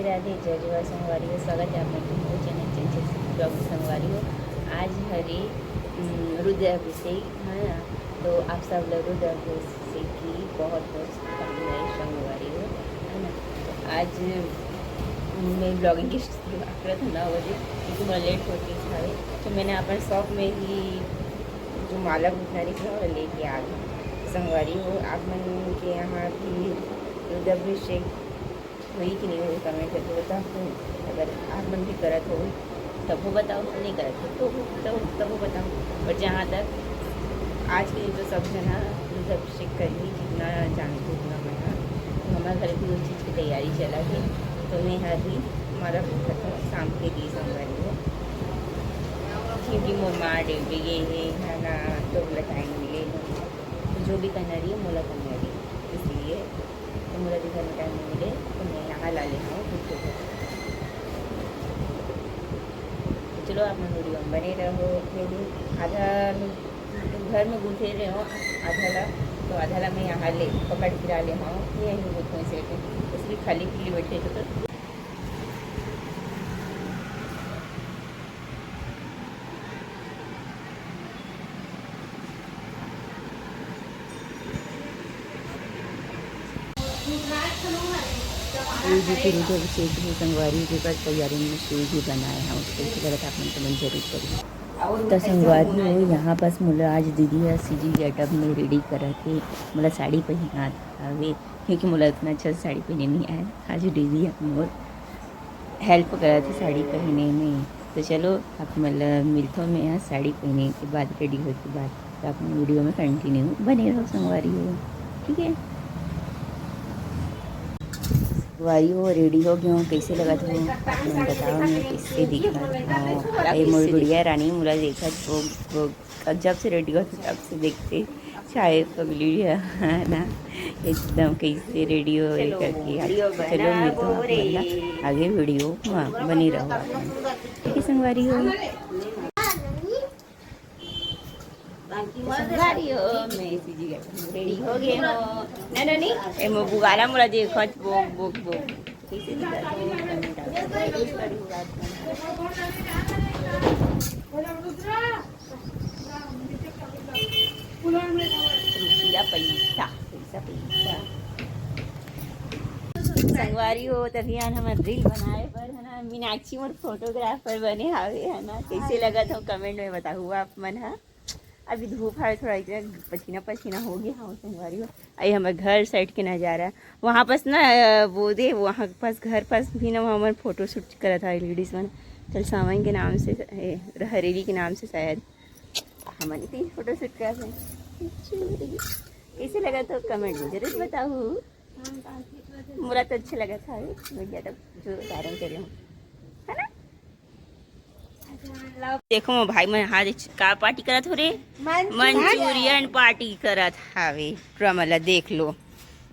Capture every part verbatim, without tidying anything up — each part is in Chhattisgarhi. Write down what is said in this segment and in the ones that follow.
राधे, जय जोहार संगवारी हो, स्वागत है आप मन के मोर चैनल चंचल ब्लॉग में संगवारी हो। आज हरे, उम, रुद्राभिषेक, है ना? तो आप सब ला रुद्राभिषेक की बहुत बहुत शुभकामनाएं संगवारी हो, है ना? तो आज, उम, मैं ब्लॉगिंग की शुरुआत करत हूँ नौ बजे, क्योंकि मोला लेट होत रहिस हवे। तो मैंने अपन शॉप में ही जो माला गुथना रहिस ना, वो लेके आ गई। संगवारी हो, आप मन के यहाँ भी रुद्राभिषेक होही कि नहीं होही, कमेंट करके बताओ। अगर आप मन भी करत हो तब वो बताओ, नहीं करत हो तो तब, तब वो बताओ। और जहाँ तक आज के दिन तो सब जना रुद्राभिषेक करही, जितना जानती हूँ उतना मैं, तो हमारे घर भी उस चीज़ की तैयारी चला है। तो मैं हर भी हमारा खत्म शाम के दी संगवारी हो, क्योंकि मोर माँ ड्यूटी गई है, है ना, तो बोला टाइम मिले, तो जो भी करना रही मोला करना रही, इसलिए तो मोला भी घर में टाइम नहीं मिले, तो मैं यहाँ ला ले हूँ कुछ। तो चलो, आप मन वीडियो में बने रहो। मेरे आधा में, घर में गुथे रहे हो आधा ला, तो आधा ला मैं यहाँ ले पकड़ के ला ले हूँ, ये यहीं गुथूँ इसे, इसलिए खाली पीली बैठे तो। ये जो फिर उधर से भी संगवारी के पास तैयारी में शूज भी बनाए हैं, उसको कैसे लगा था आप मन कमेंट जरूर करिए। तो संगवारी हो, यहाँ पास मोला आज दीदी ह सीजी गेटअप में रेडी करत हे, मोला साड़ी पहनात हवे, क्योंकि मोला उतना अच्छा साड़ी पहने नहीं आए। आज दीदी ह मोर हेल्प करत हे साड़ी पहने में। तो चलो, आप मन ल मिलथो मैं यहाँ साड़ी पहने के बाद, रेडी होए के बाद। तो आप मन वीडियो में कंटिन्यू बने रहो संगवारी हो, ठीक है? संगवारी हो, रेडी हो गए हो, कैसे लगत हो आप मन बताओ, मैं कैसे दिखत हो? ये मोर गुड़िया रानी मोला देखत वो, वो जब से रेडी होत हे तब से देखते चाहे पगली है, है ना, एकदम कैसे रेडी हो करके। चलो, मिलते हैं आप मन ला आगे वीडियो में, बने रहो आप मन। ठीक है संगवारी हो। संगवारी हो, मैं सीजी गेटअप में रेडी हो गए हो। नहीं, नहीं, नहीं, ए, मैं बुगाला मोला देखो, बोक, बोक, बोक। कैसे दिखत हो? रुपया पैसा, पैसा, पैसा। संगवारी हो, तभी आज हमन रील बनाए बर, है ना, मीनाक्षी मोर फोटोग्राफर बने हावे, है ना। कैसे लगत हो कमेंट में बताहू आप मन हा। अभी धूप हवे, थोड़ा इतना पसीना पसीना हो गया हूँ संगवारी हो। अभी हमारे घर साइड के नज़ारा, वहाँ पास ना, अ, वो दे, वहाँ पास घर पास भी ना, वहाँ हमन फोटो शूट करत हवे लेडीज मन। चल सावन के नाम से, ए, रहरेली के नाम से शायद हमन इतनी फोटो शूट करत हन। कैसे लगत हो कमेंट में जरूर बताहू। मोला तो अच्छा लगत हवे, मैं ज़्यादा जो कारण करे हूँ, है ना। देखो, मोर भाई मन हा दे का पार्टी करत हो रे? मंचूरियन। मंचूरियन पार्टी करत हावे। प्रमला देख लो,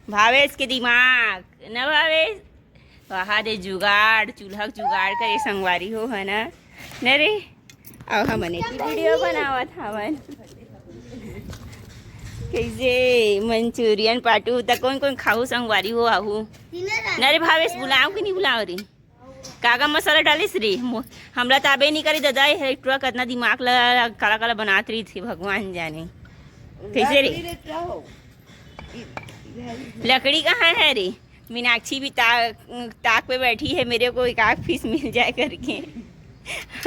भावेश के दिमाग न भावेश। वहा दे जुगाड़, चूल्हा के जुगाड़ करे संगवारी हो, है ना? न रे, अब हमन एती वीडियो बनावत हवन। कैसे मंचूरियन पार्टी त कौन कौन खाहू संगवारी हो आहू? न रे भावेश, बुलाओ कि नहीं बुलाओ रे? का का मसाला डालिस रे? मो-, हमला त आबे नहीं करी दादा, ये ट्रक इतना दिमाग ला काला काला बनात रही थी, भगवान जाने। कैसे रे? लकड़ी रे, क्या हो? लकड़ी कहाँ है रे? मीनाक्षी भी ता-, ताक पे बैठी है, मेरे को एक आध पीस मिल जाए करके,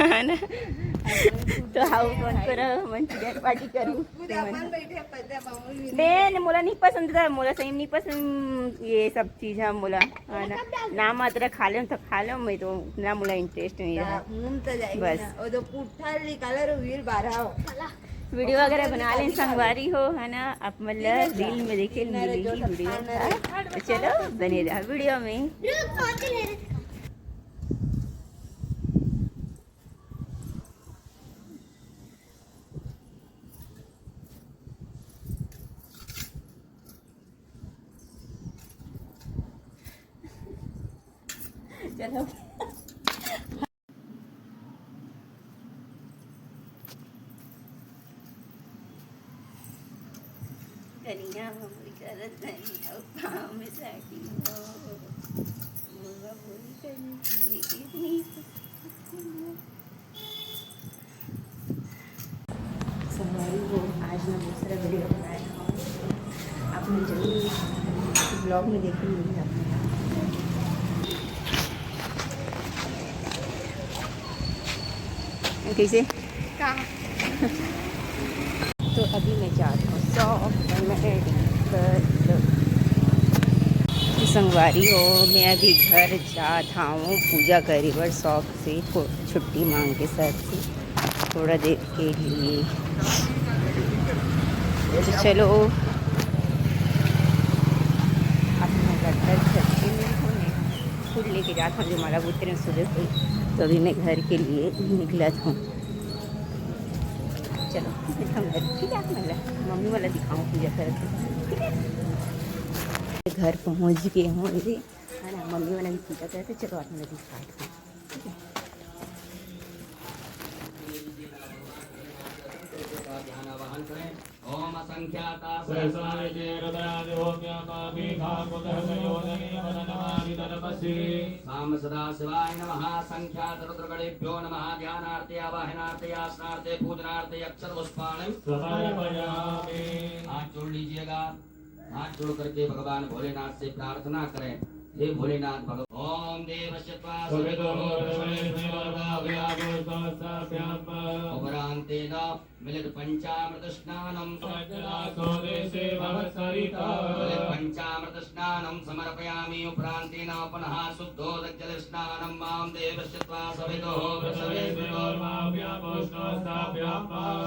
है ना? तो हाउ कौन करो, मंचूरियन पार्टी करूँ। खुद अपन बैठे, पता बाबू। नहीं, नहीं, मोला नहीं पसंद था, मोला सही में नहीं पसंद ये सब चीज है मोला, है ना? ना मात्रा खा ले तो खा ले, मैं तो ना, मोला इंटरेस्ट नहीं रहा। मुंह तो जाएगी बस। ना, वो तो पुट्ठा निकाला रो वीर बारह हो। वीडियो वगैरह बना लें संगवारी हो, है ना? आप मतलब रील में देखे मिली ही वीडियो। तो चलो बने रहा वीडियो में। चलो। कनिया हमरी करत नहीं, अउ पाँव में साटी हो। मुर्गा बोली संगवारी हो, आज मैं बहुत सारा वीडियो बनाया हूँ, आप मन जरूर ब्लॉग में देखेंगे। कैसे? तो अभी मैं जात हूँ शौक, मैं ready कर लो। संगवारी हो, मैं अभी घर जात हूँ पूजा करे बर शौक से, छुट्टी मांग के सर से थोड़ा देर के लिए। तो चलो, अपना घर, घर, घर के लिए हूँ, फूल लेके जात हूँ जो माला बुतरे सुबह हुई। तो अभी मैं घर के लिए निकलत हूँ। चलो, हम घर, ठीक है, आप मन ला मम्मी वाला दिखाऊँ पूजा करके, ठीक है? घर पहुँच गए हूँ, अरे, है ना, मम्मी वाला भी पूजा करके, चलो, आप मन ला दिखाते हैं। ओम असंख्याता सहस्राणि रुद्रादिभूत्या पापी भागवतः योजने वदनमादि तलपसि। साम सदा शिवाय नमः। संख्यात रुद्रगणेभ्यो नमः। ध्यानार्थे आवाहनार्थे आसनार्थे पूजनार्थे अक्षत पुष्पाणि समर्पयामि। हाथ जोड़ लीजिएगा। हाथ जोड़ करके भगवान भोलेनाथ से प्रार्थना करें, हे भोलेनाथ भगवान। ओम देवस्य त्वा सवितुः सवितुः प्रसवेस्मि। उपरान्तेन मिलित पंचामृत स्नानम। पञ्चदासो देशे भवत्सरिता। मिलित पंचामृत स्नानम समर्पयामि। उपरान्तेन पुनः शुद्धोदक जल स्नानम मां देवस्य त्वा सवितुः प्रसवेस्मि।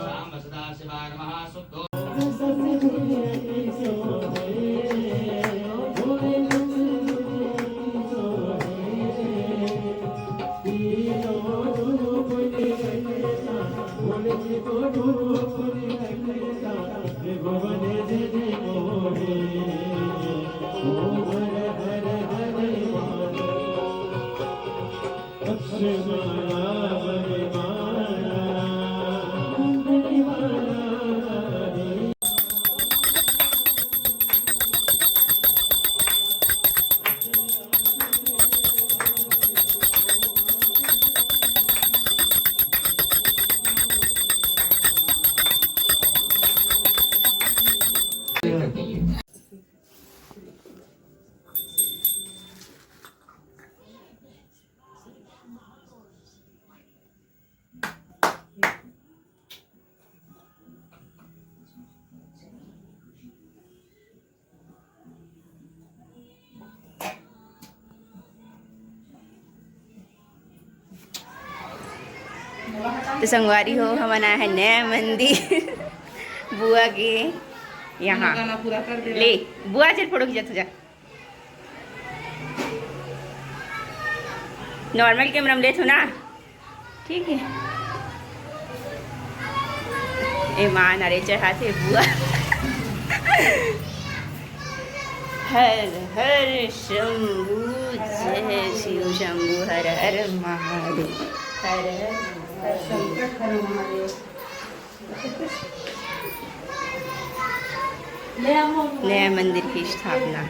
साम्ब सदा शिवाय नमः। शुद्धो तो संगवारी हो, हमन आए हैं नया मंदिर बुआ के यहाँ। ले, बुआ चल फोटो खींचत हो जा। नॉर्मल कैमरा में लेथो ना, ठीक है। ए माँ, नारियल चढ़ाथे बुआ। हर हर शंभू, जय शिव शंभू, हर हर महादेव, हर हर महादेव। नया मंदिर की स्थापना।